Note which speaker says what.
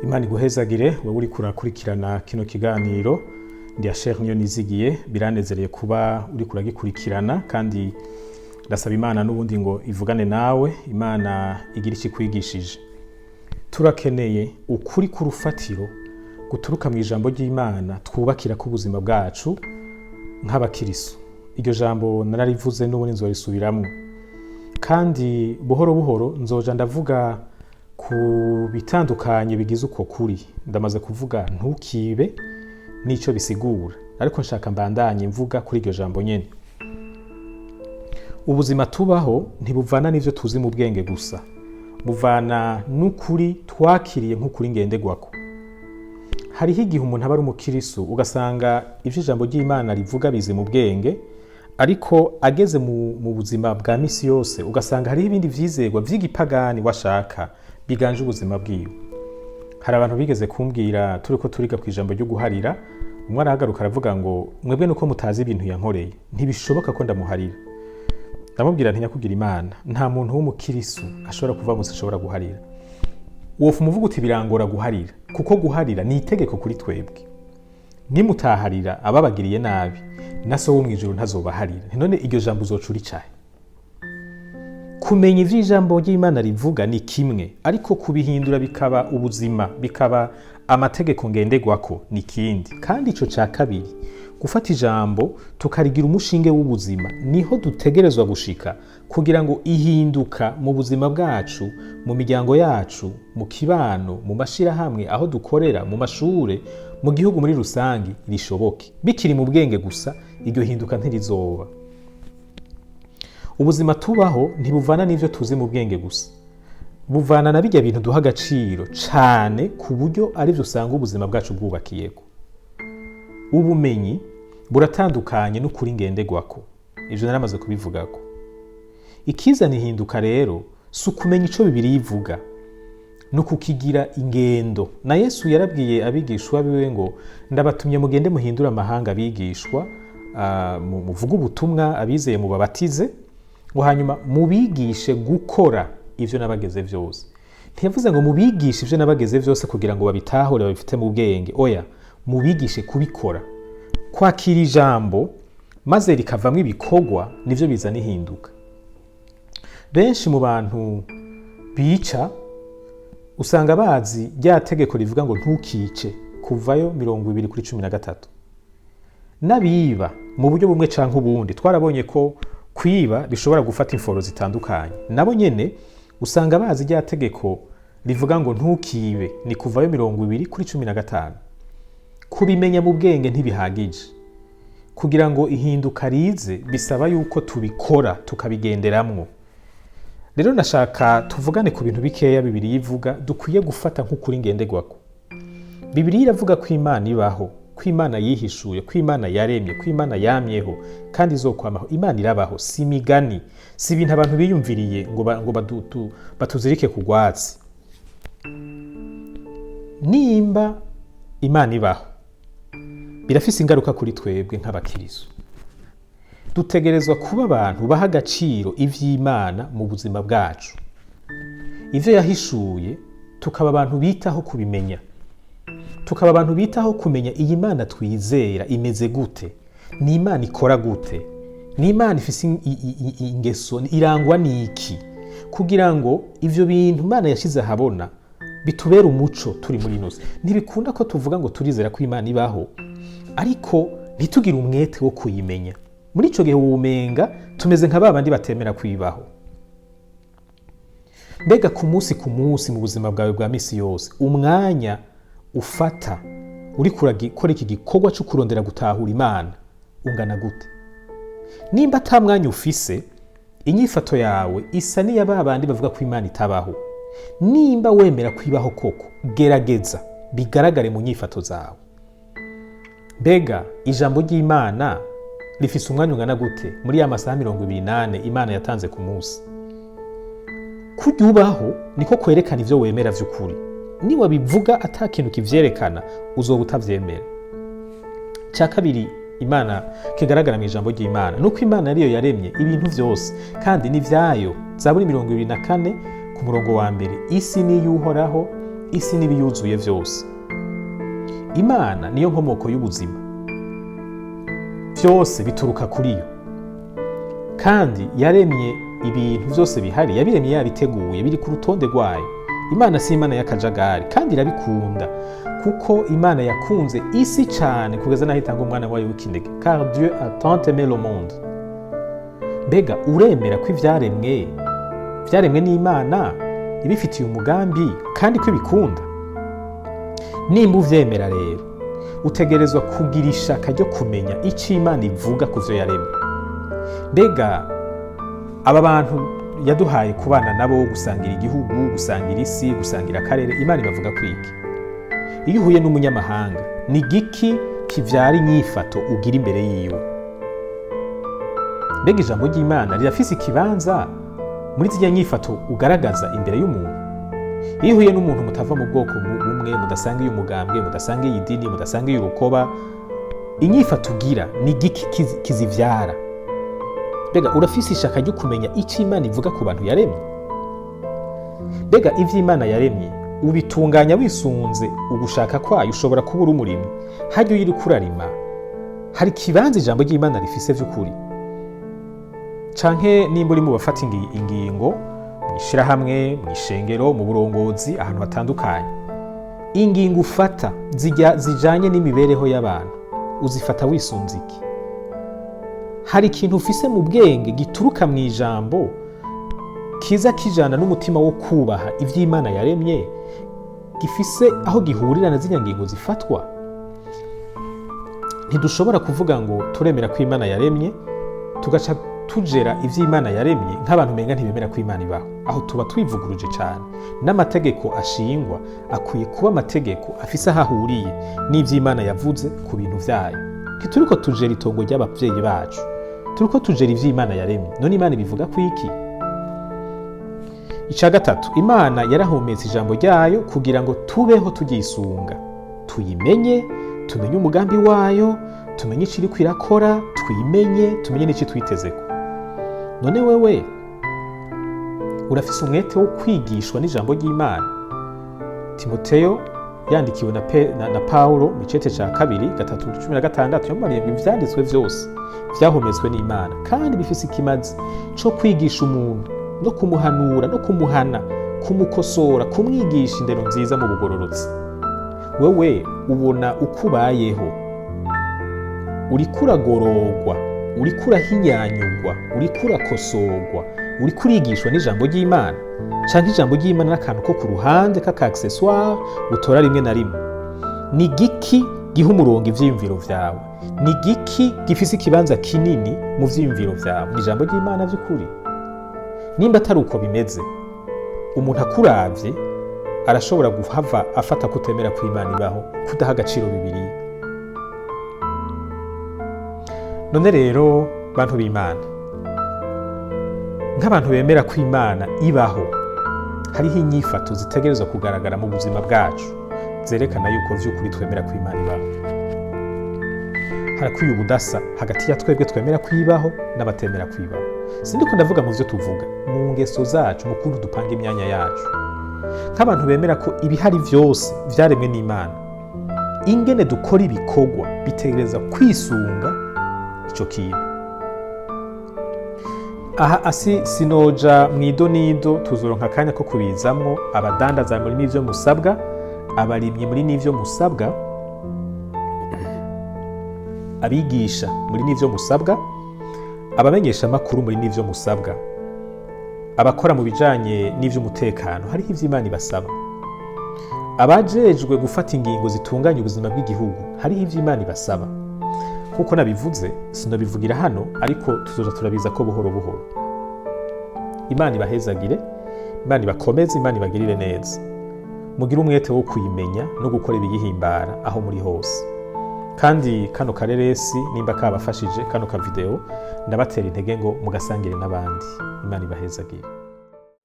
Speaker 1: Imana iguhezagire wowe uriko urakurikirana kino kiganiro. Ndi Asher niyo nizigiye, biranezereye kuba uriko uragikurikirana, kandi ndasaba Imana n'ubundi ngo ivugane nawe, Imana igira icyo ikwigishije. Turakeneye ukuri k'urufatiro guturuka mu ijambo ry'Imana twubakira ko ubuzima bwacu nk'abakirisu. Iryo jambo nararivuze, n'ubundi nzorisubiramwo, kandi buhoro buhoro nzoja ndavuga ku bitandukanye bigize uko kuri. Ndamaze kuvuga "ntukibe" n'ico bisigura, ariko nshaka mbandanye mvuga kuri iryo jambo nyene. Ubuzima tubaho ntibuvana n'ivyo tuzi mu bwenge gusa, buvana n'ukuri twakiriye nk'ukuri ngenderwako. Hariho igihe umuntu aba ari umukirisu, ugasanga ivyo ijambo ry'Imana rivuga bize mu bwenge, ariko ageze mu buzima bwa misi yose ugasanga hariho ibindi vyizerwa vy'igipagani washaka biganje ubuzima bwiwe. Hari abantu bigeze kumbwira, turiko turiga ku ijambo ryo guharira, umwe arahagaruka aravuga ngo: "Mwebwe nuko mutazi ibintu yankoreye, ntibishoboka ko ndamuharira." Ndamubwira nti: "Nyakugira Imana, nta muntu w'umukirisu ashobora kuva musi ashobora guharira. Wofu umuvuga uti birangora guharira, kuko guharira ni itegeko kuri twebwe. Nimutaharira ababagiriye nabi, na So wo mw'ijuru ntazobaharira. None iryo jambo uzoca uricahe?" Kumenya ivyo ijambo ry'Imana rivuga ni kimwe, ariko kubihindura bikaba ubuzima, bikaba amategeko ngenderwako, ni kindi. Kandi ico ca kabiri, gufata ijambo tukarigira umushinge w'ubuzima, niho dutegerezwa gushika kugira ngo ihinduka mu buzima bwacu, mu miryango yacu, mu kibano, mu mashirahamwe, aho dukorera, mu mashure, mu gihugu muri rusangi, rishoboke. Bikiri mu bwenge gusa, iryo hinduka ntirizoba. Ubuzima tubaho ntibuvana n'ivyo tuzi mu bwenge gusa, buvana na bijya bintu duha agaciro cane, ku buryo arivyo usanga ubuzima bwacu bwubakiyeko. Ubumenyi buratandukanye n'ukuri ngenderwako, ivyo naramaze kubivugako. Ikizana ihinduka rero si ukumenya ico Bibiliya ivuga, ni ukukigira ingendo. Na Yesu yarabwiye abigishwa biwe ngo: "Ndabatumye mugende muhindure amahanga abigishwa, muvuge ubutumwa, abizeye mubabatize", ngo hanyuma mubigishe gukora ivyo nabageze vyose. Ntiyavuze ngo mubigishe ivyo nabageze vyose kugira ngo babitahure, babifite mu bwenge. Oya, mubigishe kubikora. Kwakira ijambo maze rikavamwo ibikorwa nivyo bizana ihinduka. Benshi mu bantu bica usanga bazi rya tegeko rivuga ngo "ntukice", Kuvayo 20:13. N'abiba mu buryo bumwe canke ubundi, twarabonye ko kwiba bishobora gufata imforo zitandukanye, nabo nyene usanga bazi rya tegeko rivuga ngo "ntukibe", ni Kuvayo 20:15. Kubimenya mu bwenge ntibihagije kugira ngo ihinduka rize, bisaba yuko tubikora, tukabigenderamwo. Rero nashaka tuvugane ku bintu bikeya Bibiliya ivuga dukwiye gufata nk'ukuri ngenderwako. Bibiliya iravuga ko Imana ibaho, ko Imana yihishuye, ko Imana yaremye, ko Imana yamyeho kandi izokwamaho. Imana irabaho, si imigani, si ibintu abantu biyumviriye ngo batuzirike ku rwatsi. Nimba Imana ibaho, birafise ingaruka kuri twebwe nk'abakirisu. Dutegerezwa kuba abantu baha agaciro ivy'Imana mu buzima bwacu, ivyo yahishuye, tukaba abantu bitaho kubimenya, tukaba abantu bitaho kumenya iyi Mana twizera imeze gute, ni Imana ikora gute, ni Imana ifise ingeso irangwa n'iki, kugira ngo ivyo bintu Imana yashize ahabona bitubere umuco turi muri ino si. Ntibikunda ko tuvuga ngo turizera ko Imana ibaho, ariko ntitugire umwete wo kuyimenya. Muri ico gihe wumenga tumeze nka babandi batemera kwibaho. Mbega ku munsi ku munsi, mu buzima bwawe bwa misi yose, umwanya ufata uriko urakora iki gikorwa cyo kurondera gutahura Imana ungana gute? Nimba ata mwanya ufise, inyifato yawe isa n'iya ba bandi bavuga ko Imana itabaho. Nimba wemera ko ibaho koko, gerageza bigaragare mu nyifato zawe. Mbega ijambo ry'Imana rifise umwanya ungana gute muri ya masaha 24 Imana yatanze ku munsi? Kurya ubaho niko kwerekana ivyo wemera vy'ukuri. Niwabivuga ata kintu kivyerekana, uzoba utavyemera. Cya kabiri Imana kigaragara mu ijambo ry'Imana nuko Imana ariyo yaremye ibintu vyose kandi ni vyayo. Zaburi 24 ku murongo wa mbere: "Isi ni iy'Uhoraho, Isi n'ibiyuzuye vyose. Imana niyo nkomoko y'ubuzima, byose bituruka kuri yo, kandi yaremye ibintu byose bihari, yabiremye yabiteguye, biri ku rutonde rwayo. Imana si Imana y'akajagari, kandi irabikunda, kuko Imana yakunze isi cyane kugeza n'aho itanga umwana wayo w'ikinege, car Dieu a tant aimé le monde. Mbega uremera ko ivyaremwe vyaremwe n'Imana ibifitiye umugambi kandi ko ibikunda? Nimba uvyemera rero, utegerezwa kugira ishaka ryo kumenya icyo Imana ivuga ku vyo yaremye. Mbega aba bantu yaduhaye kubana nabo, gusangira igihugu, gusangira isi, gusangira akarere, Imana ibavuga kwiki? Iyo uhuye n'umunyamahanga, ni giki kivyara inyifato ugira imbere yiwe? Mbega ijambo ry'Imana rirafise ikibanza muri zirya nyifato ugaragaza imbere y'umuntu? Iyo uhuye n'umuntu mutava mu bwoko bumwe, mudasangiye umugambwe, mudasangiye idini, mudasangiye urukoba, inyifato ugira ni giki kizivyara? Mbega urafise ishaka ryo kumenya icyo Imana ivuga ku bantu yaremye? Mbega ivyo Imana yaremye ubitunganya wisunze ugushaka kwayo? Ushobora kuba uri umurimyi, harya iyo uriko urarima hari ikibanza ijambo ry'Imana rifise vy'ukuri? Canke nimba uri mu bafata ingingo mw'ishirahamwe, mw'ishengero, mu burongozi, ahantu hatandukanye, ingingo ufata zijanye n'imibereho y'abantu uzifata wisunze iki? Hari ikintu ufise mu bwenge gituruka mu ijambo kiza kijana n'umutima wo kubaha ivy'Imana yaremye, gifise aho gihurira na zirya ngingo zifatwa? Ntidushobora kuvuga ngo turemera ko Imana yaremye, tugaca tujera ivy'Imana yaremye nk'abantu umenga ntibemera ko Imana ibaho. Aho tuba twivuguruje cane. N'amategeko ashingwa akwiye kuba amategeko afise aho ahuriye n'ivy'Imana yavuze ku bintu vyayo. Ntituriko tujera itongo ry'abavyeyi bacu, turiko tujera ivy'Imana yaremye. None Imana ibivuga ku iki? Ica gatatu, Imana yarahumetse ijambo ryayo kugira ngo tubeho tugisunga, tuyimenye, tumenye umugambi wayo, tumenye icyo iriko irakora, twimenye, tumenye n'icyo twitezeko. None wewe urafise umwete wo kwigishwa n'ijambo ry'Imana? Timoteyo yandikiwe na Paulo mu cete ca 2 3:16, yamubariye ngo ivyanditswe vyose vyahumetswe n'Imana kandi bifise ikimazi co kwigisha umuntu, no kumuhanura, no kumuhana, kumukosora, kumwigisha indero nziza mu bugororotsi. Wewe ubona uko ubayeho, uriko uragororwa, uriko urahinyanyurwa, uriko urakosorwa, uriko urigishwa n'ijambo ry'Imana, canke ijambo ry'Imana n'akantu ko ku ruhande k'aka accessoire utora rimwe na rimwe? Ni giki giha umurongo ivyiyumviro vyawe? Ni giki gifise ikibanza kinini mu vyiyumviro vyawe? Ni ijambo ry'Imana vy'ukuri? Nimba atari uko bimeze, umuntu akuravye arashobora guhava afata kutemera ko Imana ibaho, kudaha agaciro Bibiliya. None rero bantu b'Imana, nk'abantu bemera ko Imana ibaho, hariho inyifato zitegerezwa kugaragara mu buzima bwacu zerekana yuko vy'ukuri twemera ko Imana ibaho. Harakwiye ubudasa hagati ya twebwe twemera ko ibaho n'abatemera ko ibaho. Sindiko ndavuga mu vyo tuvuga, mu ngeso zacu, mu kuntu dupanga imyanya yacu. Nk'abantu bemera ko ibihari vyose vyaremwe n'Imana, ingene dukora ibikorwa bitegereza kwisunga ico kintu. Aha asi sinoja mwidonido, tuzoronka akanya ko kubizamwo. Abadandaza muri n'ivyo musabwa, abarimyi muri n'ivyo musabwa, abigisha muri n'ivyo musabwa, abamenyesha amakuru muri n'ivyo musabwa, abakora mu bijanye n'ivy'umutekano hariho ivy'Imana ibasaba, abajejwe gufata ingingo zitunganya ubuzima bw'igihugu hariho ivy'Imana ibasaba. Kuko nabivuze sinabivugira hano, ariko tuzoja turabiza ko buhoro buhoro. Imana ibahezagire, Imana ibakomeze, Imana ibagirire neza. Mugire umwete wo kuyimenya no gukora ibiyihimbara aho muri hose. Kandi kano kareresi nimba kabafashije, kano ka video, ndabatera intege ngo mugasangire n'abandi. Imana ibahezagire.